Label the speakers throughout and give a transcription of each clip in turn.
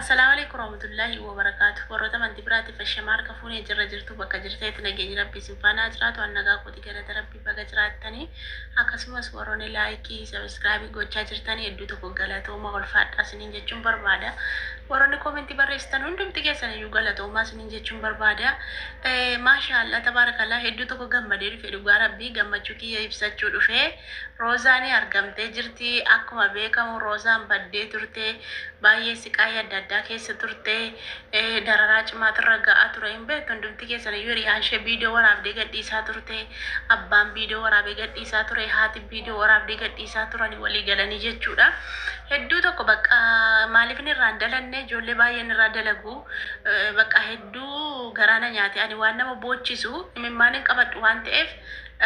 Speaker 1: Assalaamu Aleeykum Warahmatullaahi Wabarakaatuh. Warroota amantii biraatiif ashamaa harka fuunee jirra jirtu bakka jirteetti nageenyi Rabbii isin faana haa jiraatu. An nagaa kooti galata Rabbii baga jiraattanii. Akkasumas warroonni laayikii sabiskiraabii gochaa jirtanii hedduu tokko galatooma ulfaadhaa isiniin jechuun barbaada. Warroonni koomentii barreessitan hundumti keessan iyyuu galatoomaa isiniin jechuun barbaada. Maashaa Allah tabaarakallah hedduu tokko gammadee dhufe dhugaa Rabbii gammachuu kiyya ibsachuu dhufe. Roozaanii argamtee jirti. Akkuma beekamu Roozaan baddee turte. Baay'ee siqaayii adda addaa keessa turte. Dararaa cimaatu irra ga'aa ture. Hin beektu hundumti keessan iyyuu hiriyaan ishee viidiyoo waraabdee gadhiisaa turte. Abbaan viidiyoo waraabee gadhiisaa ture. Haati viidiyoo waraabdee gadhiisaa turani walii galanii jechuudha. Hedduu tokko bakka maaliif inni irraa hin dalanne ijoollee baay'een irraa dalagu. Bakka hedduu garaa na nyaate. Ani waan nama boochisu imimmaan hin qabadhu waan ta'eef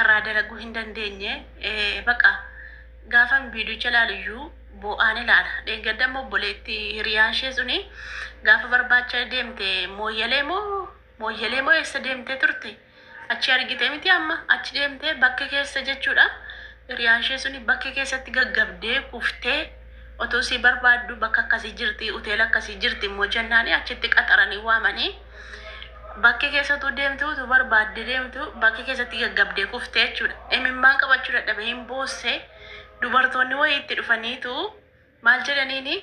Speaker 1: irraa dalaguu hin dandeenye. Bakka gaafan viidiyocha ilaalu iyyuu boo'aan ilaala. Dheengadda immoo obboleetti hiriyaan ishee suni gaafa barbaacha deemte Mooyyalee moo Mooyyalee moo eessa deemtee turte? Achi argite miti amma achi deemtee bakke keessa jechuudha. Hiriyaan ishee suni bakke keessatti gaggabdee kuftee otoo sii barbaaddu bakka akkasii jirti hoteela akkasii jirti immoo jennaani achitti qaxaranii waamanii bakke keessa utuu deemtu utuu barbaadde deemtu bakke keessatti gaggabdee kuftee jechuudha. Imimmaan qabachuu dadhabe hin boosse. Dubartoonni wayii itti dhufaniitu maal jedhaniini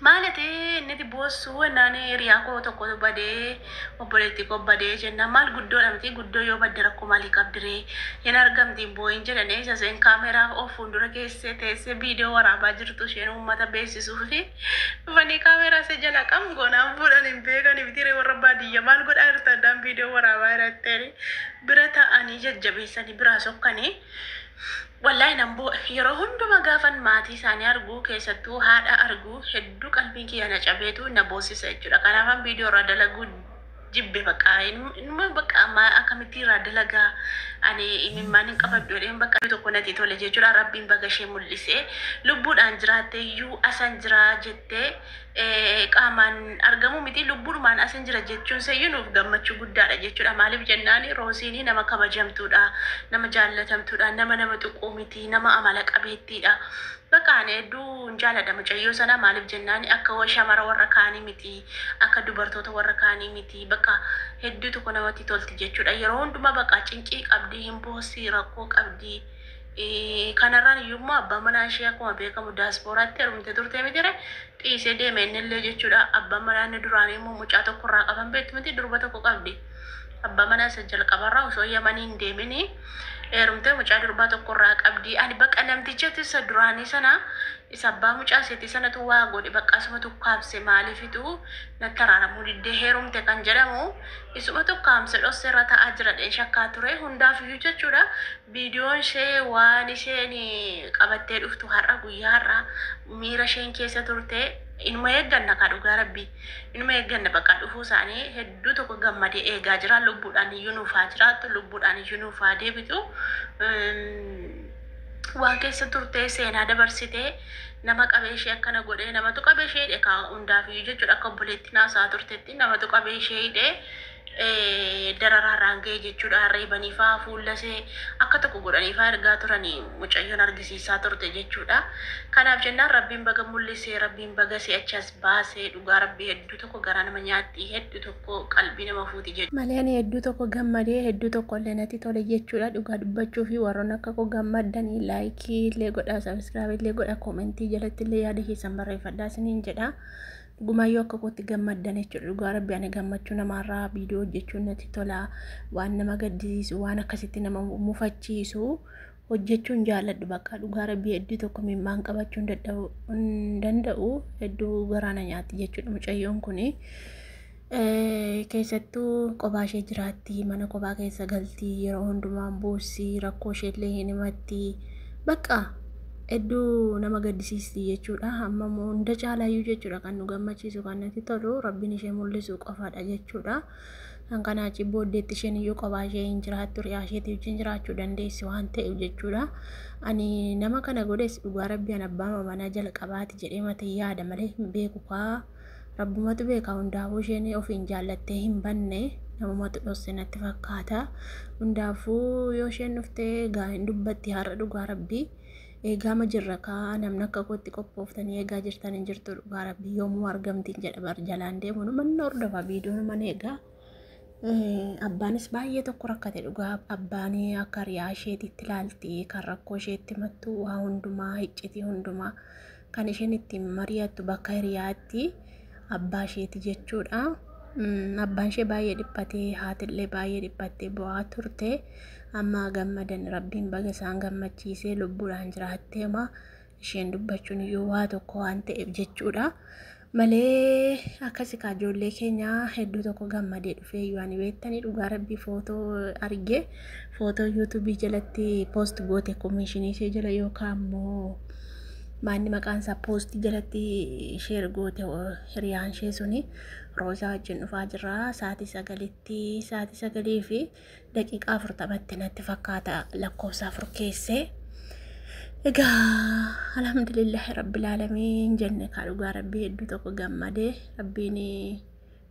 Speaker 1: maal ati inniti boossu jennaan hiriyaa koo tokkotu badee obboleettii koo badee jennaan maal guddoodha miti guddoo yoo badde rakkoo maalii qabdiree hin argamti hin boo'in jedhanii isa isheen kaameraa of fuuldura keessee teessee viidiyoo waraabaa jirtu isheen uummata beeksisuu fi dhufanii kaameraa ishee jala qam goonaan fuudhan hin beekani miti warra baadiyyaa maal godhaa jirtu addaan viidiyoo waraabaa jirattee bira ta'anii jajjabeessanii biraa sokkanii. Wallaahi nan boo'e. Yeroo hunduma gaafan maatii isaanii argu, keessattuu haadha argu, hedduu qalbiin kiyya na cabeetu na boossisa jechuudha. Kanaafan viidiyoo irraa dalaguu jibbe bakka inuma bakka akkamitti irraa dalagaa ani imimmaan hin qabadhu jedheen bakka tokko natti tole jechuudha. Rabbiin baga ishee mul'ise. Lubbuudhaan jiraattee iyyuu asan jiraa jettee qaamaan argamuu miti lubbuudhumaan asin jira jechuun seeyyuu nuuf gammachuu guddaadha jechuudha. Maaliif jennaan Roosiin nama kabajamtuudha, nama jaallatamtuudha, nama nama tuquu miti, nama amala qabeettiidha. Bakka ani hedduu hin jaaladha mucayyoo sana maaliif jennaan akka shamara warra kaanii miti, akka dubartoota warra kaanii miti. Bakka hedduu tokko namatti tolti jechuudha. Yeroo hundumaa bakka cinqii qabdi, hin boossi, rakkoo qabdi. Kanarraan iyyuu immoo abbaan manaa ishee akkuma beekamu daaspooraatti heerumte turte mitire dhiisee deeme innillee jechuudha. Abbaan manaa inni duraanii immoo mucaa tokko irraa qaban beektu miti durba tokko qabdi. Abbaa manaa isa jalqabarraa osoo Yamanii hin deemini heerumtee mucaa durbaa tokko irraa qabdi. Ani bakka namticha isa duraanii sana isa abbaa mucaa isheetii sanatu waa godhe bakka asumatu ukkaamse maaliifitu natti araaramuu diddee heerumte kan jedhamu isumatu ukkaamse dhosse irra ta'aa jira dheen shakkaa ture hundaafiyyuu jechuudha. Viidiyoon ishee waan isheen qabattee dhuftu har'a guyyaa har'a miira isheen keessa turte inuma eegganna kaa dhugaa rabbii inuma eegganna bakka dhufuu isaanii hedduu tokko gammadee eegaa jira lubbuudhaan iyyuu nuuf haa jiraattu lubbuudhaan iyyuu nuuf haa deebitu waan keessa turtee seenaa dabarsitee nama qabee ishee akkana godhee namatu qabee ishee hidhe kaa hundaaf iyyuu jechuudha akka obboleettiin haasaa turtetti namatu qabee ishee hidhee dararaa irraan ga'e jechuudha. Reebanii fa'aa fuula ishee akka tokko godhanii fa'aa ergaa turanii mucayyoon argisiisaa turte jechuudha. Kanaaf jennaan Rabbiin baga mul'isee Rabbiin baga si'achi as baasee dhugaa Rabbii hedduu tokko garaa nama nyaatti hedduu tokko qalbii nama fuuti jechuudha.
Speaker 2: Malee ani hedduu tokko gammadee hedduu tokko illee natti tole jechuudha. Dhugaa dubbachuu fi warroon akka koo gammaddanii laayikii illee godhaa, sabiskiraayib illee godhaa, koomentii jalatti illee yaada keessan barreeffadhaa isiniin jedha. Dhugumaayyuu akka kootti gammaddan jechuudha. Dhugaa Rabbi ani gammachuu namaarraa viidiyoo hojjechuun natti tola. Waan nama gaddisiisu, waan akkasitti nama mufachiisu hojjechuun jaalladhu bakka dhugaa Rabbi hedduu tokko mimmaan qabachuu hin danda'u. Hedduu garaa na nyaatti jechuudha mucayyoon kuni. Keessattuu qophaa ishee jiraatti, mana kophaa keessa galti, yeroo hundumaan boossi, rakkoo isheellee hin himatti. Bakka hedduu nama gaddisiisti jechuudha. Amma immoo hunda caalaayyuu jechuudha kan nu gammachiisu kan natti tolu Rabbiin ishee mul'isu qofaadha jechuudha. Kan kanaa achi booddeetti isheen iyyuu kophaa ishee hin jiraattu riyaa isheetii wajjin jiraachuu dandeessi waan ta'eef jechuudha. Ani nama kana godhes dhugaa Rabbi an abbaa manaa jalqabaati jedhee matee yaada malee hin beeku kaa. Rabbumatu beeka hundaafuu isheen ofiin jaallattee hin banne namumatu dhosse natti fakkaata. Hundaafuu yoo isheen dhuftee gaa hin dubbatti har'a dhugaa Rabbii. Eegaama jirra kaa namni akka kootti qophooftanii eegaa jirtan hin jirtu dhugaa rabbii yoomuu argamtiin jedha bar jalaan deemu manni hordofa viidiyoon mana eegaa. Abbaanis baay'ee tokko rakkate dhugaa abbaan akka riyaa isheetitti ilaalti kan rakkoo isheetti himattu waa hundumaa iccitii hundumaa kan isheen ittiin mari'attu bakka hiriyaatti abbaa isheeti jechuudha. Abbaan ishee baay'ee dhiphatee haatillee baay'ee dhiphattee bu'aa turte amma gammadan rabbiin baga isaan gammachiisee lubbuudhaan jiraattee ma isheen dubbachuun iyyuu waa tokko waan ta'eef jechuudha. Malee akkasi kaa ijoollee keenya hedduu tokko gammadee dhufee iyyuu ani beektanii dhugaa rabbii footoo arge footoo yuutuubii jalatti poost goote komishinii ishee jala yookaan immoo maanni maqaan isaa poostii jalatti sheer goote hiriyaan ishee suni Roozaa wajjin dhufaa jirra sa'aatii 9tti sa'aatii 9:40tti natti fakkaata lakkoofsa 4 keessee. Egaa alhamdulillahi rabbil aalamiin jenne kaa dhugaa rabbii hedduu tokko gammadee rabbiin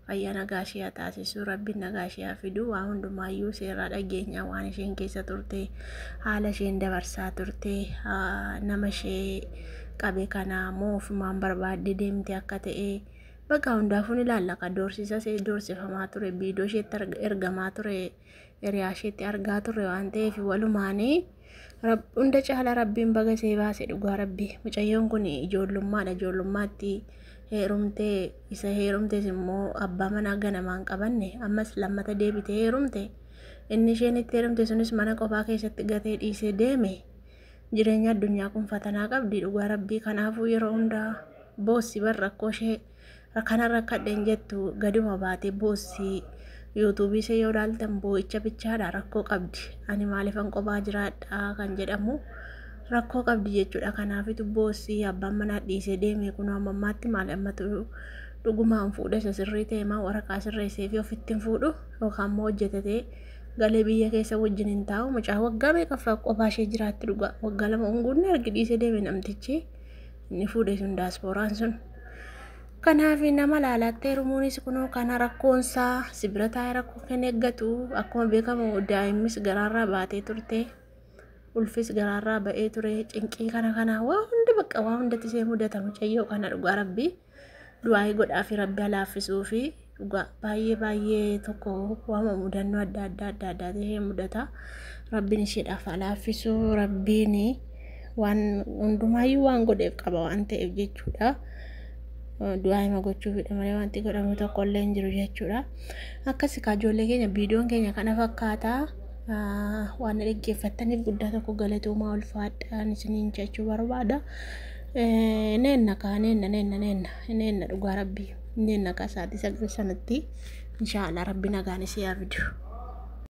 Speaker 2: fayyaa nagaa ishee haa taasisu rabbiin nagaa ishee haa fidu waa hundumaayyuu seerraa dhageenyaa waan isheen keessa turte haala isheen dabarsaa turte nama ishee qabe kana moo ofumaan barbaadde deemte akka ta'e bakka hundaafuu ni ilaalla ka doorsisa ishee doorsifamaa ture viidiyoo isheetti ergamaa ture hiriyaa isheetti argaa turre waan ta'eef walumaanii hunda caala rabbiin baga ishee baase dhugaa rabbii mucayyoon kun ijoollummaadha ijoollummaatti heerumtee isa heerumtes immoo abbaa manaa ganamaan qabanne ammas lammata deebitee heerumte inni isheen itti heerumte sunis mana qofaa keessatti gatee dhiisee deeme jireenya addunyaa kun fatanaa qabdi dhugaa rabbii kanaafuu yeroo hundaa boossi bar rakkoo ishee kana rakkadheen jettu gaduma baatee boossi yuutuubii ishee yoo ilaaltan boo'icha bichaadha rakkoo qabdi ani maaliifan qophaa jiraadha kan jedhamu rakkoo qabdi jechuudha kanaafitu boossi abbaan manaa dhiisee deeme kun amma ammaatti maal ammatu dhugumaan fuudha isa sirrii ta'e maa waraqaa sirreessee fi ofitti hin fuudhu yookaan immoo hojjetatee galee biyya keessa wajjin hin taa'u mucaa waggaa meeqaffaa qophaa ishee jiraatti dhugaa waggaa 2 hin guunne argi dhiisee deeme namtichi inni fuudhe sun daaspooraan sun. Kanaaf nama laalattee heerumuunis kunoo kana rakkoonsaa si bira taa'ee rakkoo kan eeggatu akkuma beekamu daa'immis garaarraa baatee turte ulfis garaarraa ba'ee ture cinqii kana kana waa hunda bakka waa hundatti ishee mudata mucayyoo kana dhugaa rabbii du'aayii godhaa fi rabbi halaaffisuu fi dhugaa baay'ee baay'ee tokko waama mudannoo adda addaa adda addaa ishee mudata rabbiin isheedhaaf halaaffisuu rabbiin waan hundumaayyuu waan godheef qaba waan ta'eef jechuudha. Du'aa hima gochuufidha malee wanti godhamu tokko illee hin jiru jechuudha. Akkasi kaa ijoollee keenya viidiyoon keenya kana fakkaata. Waan dhaggeeffattaniif guddaa tokko galatoomaa ulfaadhaan isiniin jechuu barbaada. Neenna kaa neenna neenna neenna neenna dhugaa rabbii neenna kaa sa'aatii 9 sanatti inshaallah rabbi nagaan isii haa fidu.